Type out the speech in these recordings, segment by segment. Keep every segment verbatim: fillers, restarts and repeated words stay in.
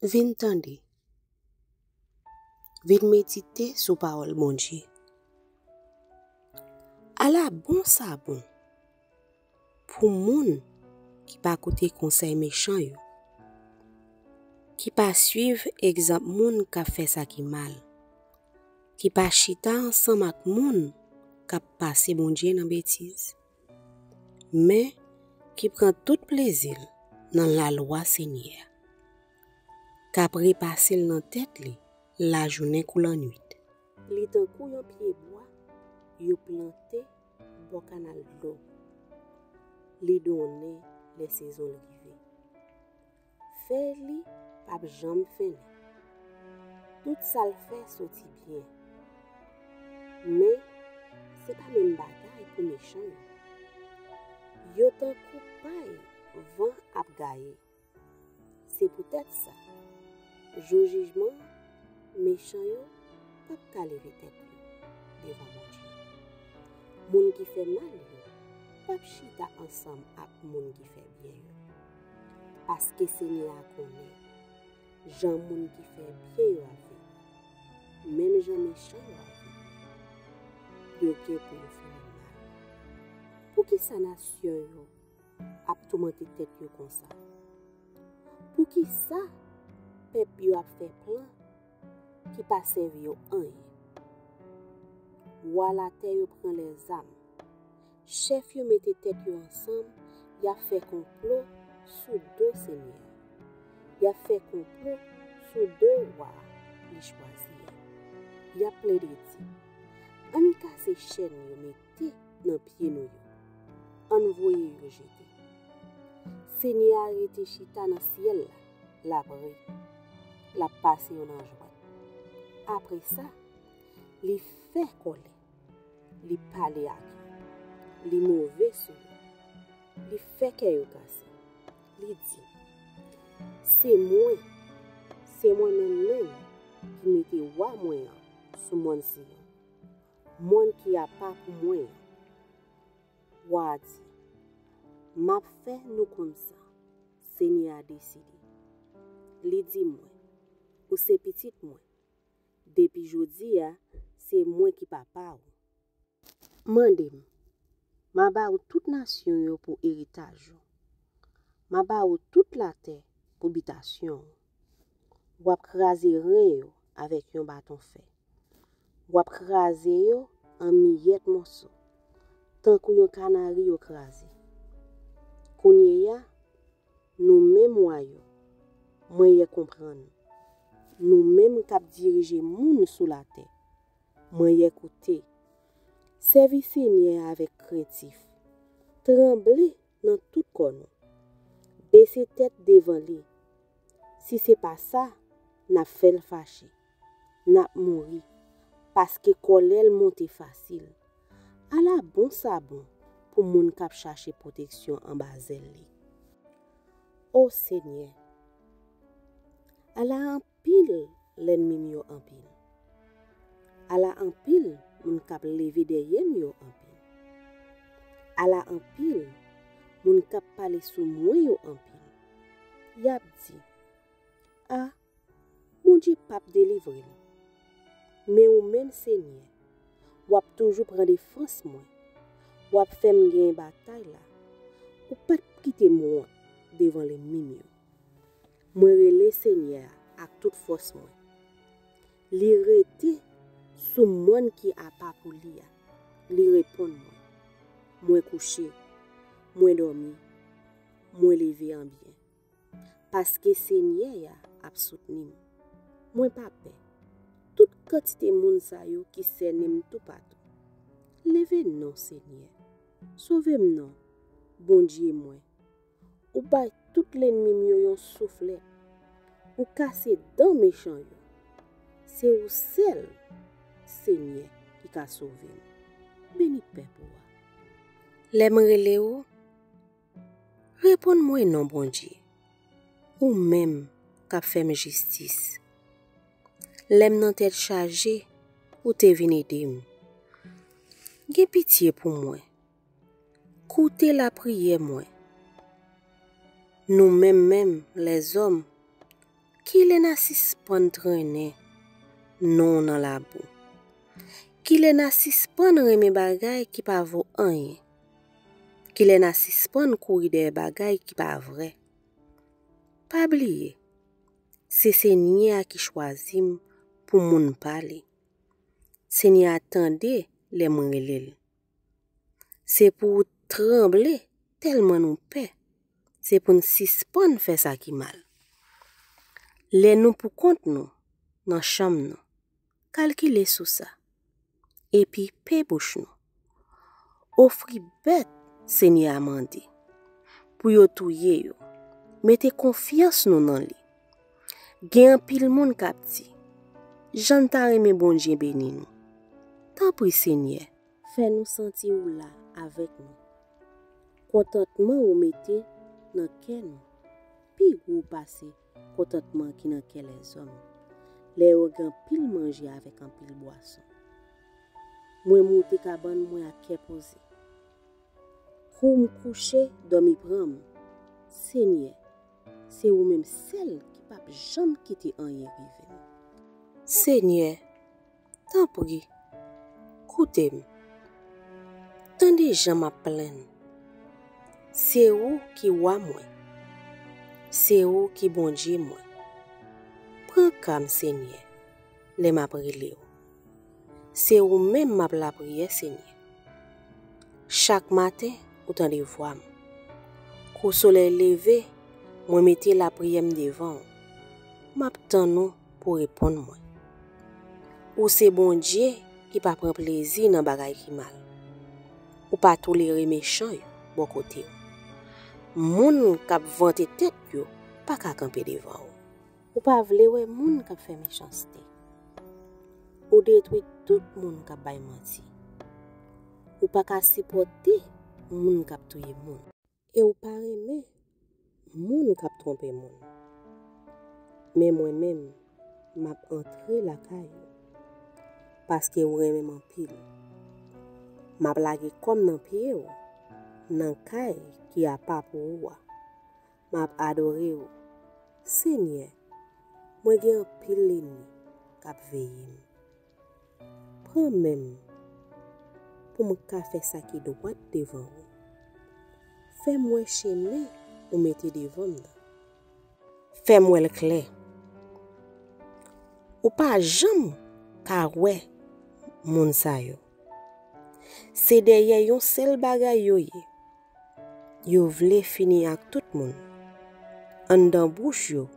Vin tande. Vin medite sou pawòl Bondye. Ala bon sa bon pou moun ki pa koute konsèy mechan yo, ki pa suiv egzanp moun k ap fè sa ki mal, ki pa chita ansanm ak moun k ap pase Bondye nan betiz, men ki pran tout plezi l nan lalwa Senyè a, k ap repase l nan tèt li lajounen kou lannwit. Li tankou yon pye bwa yo plante bò kanal dlo. Li donnen lè sezon l rive. Fèy li p ap janm fennen. Tout sa l fè soti byen. Men, se pa menm bagay pou mechan yo. Yo tankou pay van ap gaye. Se poutèt sa, jou jijman, mechan yo p ap ka leve tèt yo devan Bondye. Moun ki fè mal yo p ap chita ansanm ak moun ki fè byen yo. Paske Senyè a konnen jan moun ki fè byen yo ap viv, menm jan mechan yo ap viv, yo gen pou yo fini mal. Poukisa nasyon yo ap toumante tèt yo konsa? Poukisa pèp yo ap fè plan ki pa sèvi yo anyen? Wa latè yo pran lèzam. Chèf yo mete tèt yo ansanm, y ap fè konplo sou do Senyè a. Y ap fè konplo sou do wa li chwazi a. Y ap plede di, "Ann kase chèn yo mete nan pye nou yo. Ann voye yo jete." Senyè a rete chita nan syèl la, l ap ri, l ap pase yo nan jwèt. Apre sa, li fè kòlè, li pale ak yo, li move sou yo, li fè kè yo kase. Li di, "Se mwen, se mwen menm menm ki mete wa mwen an sou mòn Siyon, mòn ki apa pou mwen an." Wa a di, "M ap fè nou konn sa Senyè a deside." Li di mwen, "Ou se pitit mwen. Depi jodi a, se mwen ki papa w." Mande m, m a ba ou tout nasyon yo pou eritaj ou. M a ba ou tout latè pou bitasyon w. W ap kraze ren yo avèk yon baton fè. W ap kraze yo an miyèt mòso, tankou yon kanari yo kraze. Kounye a, nou menm wa yo, mwen yè konprann. Nou menm k ap dirije moun sou latè, mwen yè koute. Sèvi Senyè a avèk krentif. Tranble nan tout kò nou. Bese tèt devan li. Si se pa sa, n ap fè l fache. N ap mouri, paske kòlè l monte fasil. Ala bon sa bon pou moun k ap chache pwoteksyon anba zèl li. O Senyè, ala anpil lènmi m yo anpil. Ala anpil moun k ap leve dèyè m yo anpil. Ala anpil moun k ap pale sou mwen yo anpil. Y ap di, "A, Bondye p ap delivre l." Men ou menm, Senyè, w ap toujou pran defans mwen. W ap fè m genyen batay la. Ou p ap kite m wont devan lènmi m yo. Mwen rele Senyè a ak tout fòs mwen. Li rete sou mòn ki apa pou li a. Li reponn mwen. Mwen kouche, mwen dòmi, mwen leve an byen. Paske Senyè a ap soutni m. Mwen pa pè. Tout kantite moun sa yo ki sènen m toupatou. Leve non, Senyè. Sove m non, Bondye mwen. Ou bay tout lènmi m yo yon souflèt. Ou kase dan mechan yo. Se ou sèl, Senyè, ki ka sove m. Beni pèp ou a. Lè m rele ou, reponn mwen non, Bondye, ou menm k ap fè m jistis. Lè m nan tèt chaje, ou te vin ede m. Gen pitye pou mwen. Koute lapriyè mwen. Nou menm menm, lèzòm, Kilè n a sispann trennen non w nan labou? Kilè n a sispann renmen bagay ki pa vo anyen? Kilè n a sispann kouri dèyè bagay ki pa vrè? Pa bliye, se Senyè a ki chwazi m pou moun pa li. Senyè a tande lè m rele l. Se pou w tranble tèlman nou pè. Se pou n sispann fè sa ki mal. Lè nou poukont nou nan chanm nou, kalkile sou sa, epi pe bouch nou. Ofri bèt Senyè a mande pou yo touye yo. Mete konfyans nou nan li. Gen anpil moun k ap di, "Jan n ta renmen Bondye beni nou." Tanpri, Senyè, fè nou santi ou la avèk nou. Kontantman ou mete nan kè nou pi gwo pase kontantman ki nan kè lèzòm, lè yo gen anpil manje avèk anpil bwason. Mwen moute kabann mwen ak kè poze. Kou m kouche, dòmi pran m. Senyè, se ou menm sèl ki p ap janm kite anyen rive m. Senyè, tanpri, koute m. Tande jan m ap plenn. Se ou ki wa mwen. Se ou ki Bondye mwen. Pran ka m, Senyè, lè m ap rele w. Se ou menm m ap lapriyè, Senyè. Chak maten, ou tande vwa m. Kou solèy leve, mwen mete lapriyè m devan w. M ap tann ou pou w reponn mwen. Ou se Bondye ki pa pran plezi nan bagay ki mal. Ou pa tolere mechan yo bò kote w. Moun k ap vante tèt yo pa ka kanpe devan w. Ou pa vle wè moun k ap fè mechanste. Ou detwi tout moun k ap bay manti. Ou pa ka sipòte moun k ap touye moun. E ou pa renmen moun k ap twonpe moun. Men mwen menm, m ap antre lakay ou, paske ou renmen m anpil. M ap lage kò m nan pye w, nan kay ki apa pou ou a. M ap adore w. Senyè, mwen gen anpil lènmi k ap veye m. Pran men m pou m ka fè sa ki dwat devan ou. Fè m wè chemen ou mete devan m nan. Fè m wè l klè. Ou pa janm ka wè moun sa yo. Se dèyè yon sèl bagay yo ye. Yo vle fini ak tout moun. Anndan bouch yo,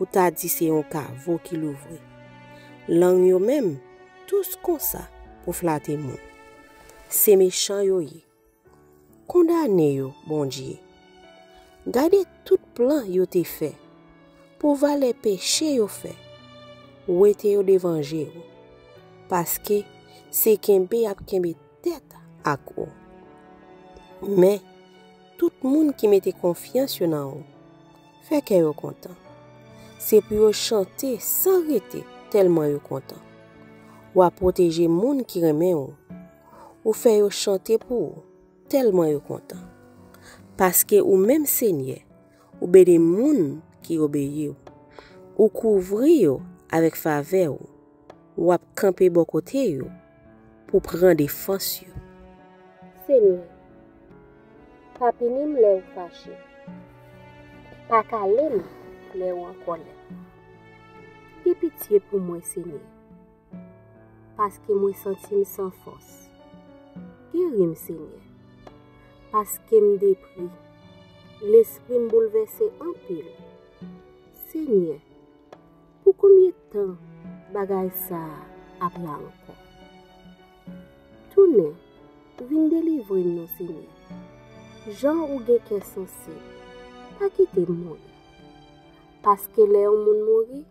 ou ta di se yon kavo ki louvri. Lang yo menm, dous konsa pou flate moun. Se mechan yo ye. Kondane yo, Bondye. Gade tout plan yo te fè. Pou valè peche yo fè, wete yo devan je w, paske se kenbe y ap kenbe tèt ak ou. Men, tout moun ki mete konfyans yo nan ou, fè kè yo kontan. Se pou yo chante san rete tèlman yo kontan. W ap pwoteje moun ki renmen ou. Ou fè yo chante pou ou tèlman yo kontan. Paske ou menm, Senyè, ou beni moun ki obeyi w. Ou kouvri yo avèk favè w. W ap kanpe bò kote yo pou pran defans yo. Senyè, pa pini m lè ou fache. Pa kale m lè ou an kòlè. Gen pitye pou mwen, Senyè, paske mwen santi m san fòs. Geri m, Senyè, paske m depri. Lespri m boulvèse anpil. Senyè, pou konbyen tan bagay sa a ap la ankò? Tounen, vin delivre m non, Senyè. Jan ou gen kè sansib, pa kite m mouri. Paske lè yon moun mouri,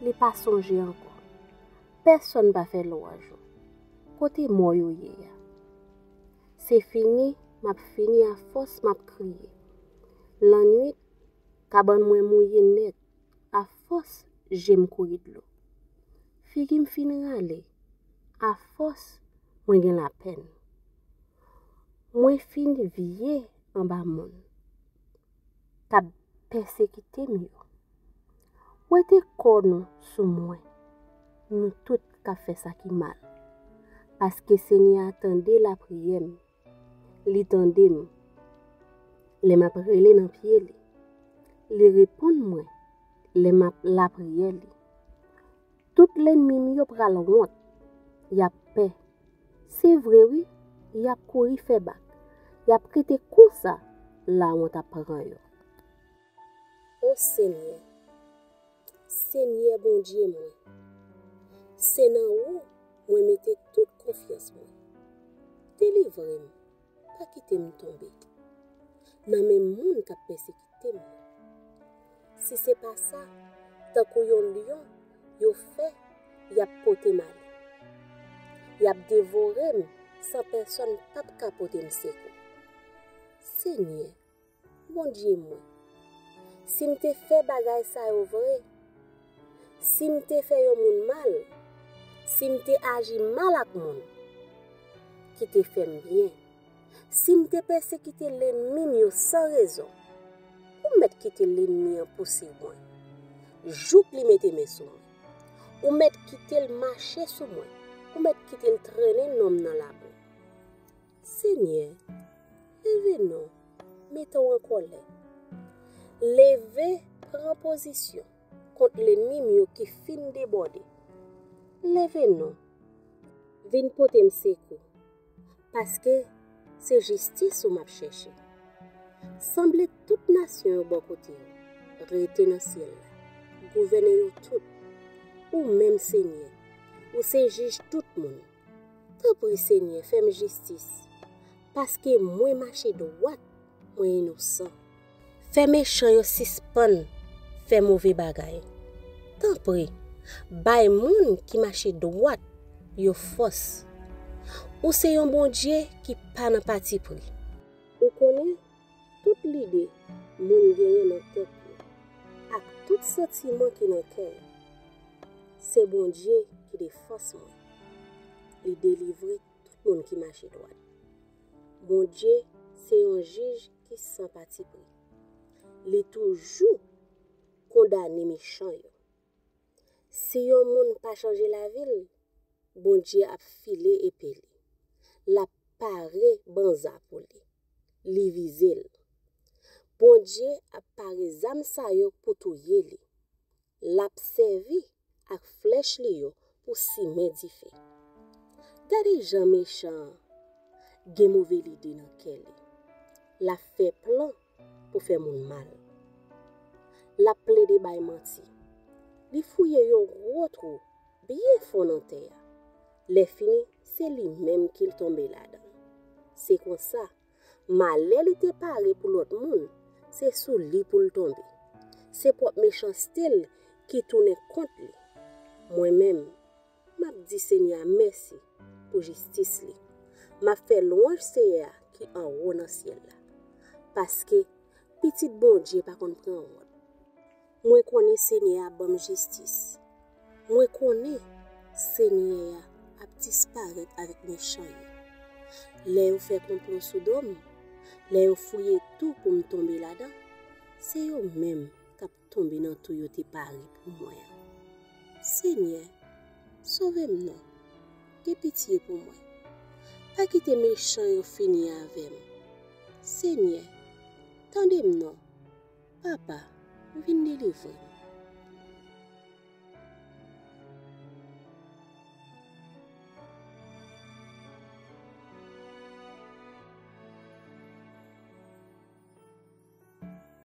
li pa sonje ankò. Pèsonn pa fè lwaj ou. Kote mò yo ye a? Se fini, m ap fini, afòs m ap kriye. Lannwit, kabann mwen mouye nèt, afòs je m kouri dlo. Figi m fin rale, afòs mwen gen lapèn. Mwen fin vye anba moun k ap pèsekite m yo. Pote kò nou sou mwen, nou tout k ap fè sa ki mal, paske Senyè a tande lapriyè m. Li tande m lè m ap rele nan pye li. Li reponn mwen lè m ap lapriyè li. Tout lènmi m yo pral wont, y ap pè. Se vre wi, y ap kouri fè bak. Y ap rete konsa, lawont ap pran yo. O Senyè, Senyè Bondye mwen, se nan ou mwen mete tout konfyans mwen. Delivre m, pa kite m tonbe nan men moun k ap pèsekite m yo. Si se pa sa, tankou yon lyon yo fè, y ap pote m ale. Y ap devore m san pèsonn p ap ka pote m sekou. Senyè, Bondye mwen, si m te fè bagay sa yo vre, si m te fè yon moun mal, si m te aji mal ak moun ki te fè m byen, si m te pèsekite lènmi m yo san rezon, ou mèt kite lènmi an pouse mwen, jouk li mete men sou mwen. Ou mèt kite l mache sou mwen, ou mèt kite l trennen non m nan labou. Senyè, leve non, mete w an kòlè. Leve, pran pozisyon kont lènmi m yo ki fin debòde. Leve non, vin pote m sekou, paske se jistis ou m ap chèche. Sanble tout nasyon yo bò kote w, rete nan syèl la, gouvène yo tout. Ou menm, Senyè, ou se jij tout moun. Tanpri, Senyè, fè m jistis, paske mwen mache dwat, mwen inosan. Fè mechan yo sispann fè move bagay. Tanpri, bay moun ki mache dwat yo fòs. Ou se yon Bondye ki pa nan patipri. Ou konnen tout lide moun genyen nan tèt yo ak tout santiman ki nan kè yo. Se Bondye ki defans mwen. Li delivre tout moun ki mache dwat. Bondye se yon jij ki san patipri. Li toujou kondane mechan yo. Si yon moun pa chanje lavi l, Bondye ap file epe li. L ap pare banza pou li. Li vize l. Bondye ap pare zam sa yo pou touye li. L ap sèvi ak flèch li yo pou simen dife. Gade jan mechan an gen move lide nan kè li. L ap fè plan pou fè moun mal. L ap plede bay manti. Li fouye yon gwo twou byen fon nan tè a. Lèfini, se li menm ki tonbe ladan l. Se konsa, malè li te pare pou lòt moun, se sou li pou l tonbe. Se pwòp mechanste l ki tounen kont li. Mwen menm, m ap di Senyè a mèsi pou jistis li. M ap fè lwanj Seyè a ki anwo nan syèl la, paske pitit Bondye pa konn pran wont. Mwen konnen Senyè a ban m jistis. Mwen konnen Senyè a ap disparèt avèk mechan yo. Lè yo fè konplo sou do m, lè yo fouye twou pou m tonbe ladan, se yo menm k ap tonbe nan twou yo te pare pou mwen an. Senyè, sove m non. Gen pitye pou mwen. Pa kite mechan yo fini avè m. Senyè, tande m non. Papa, vin delivre m.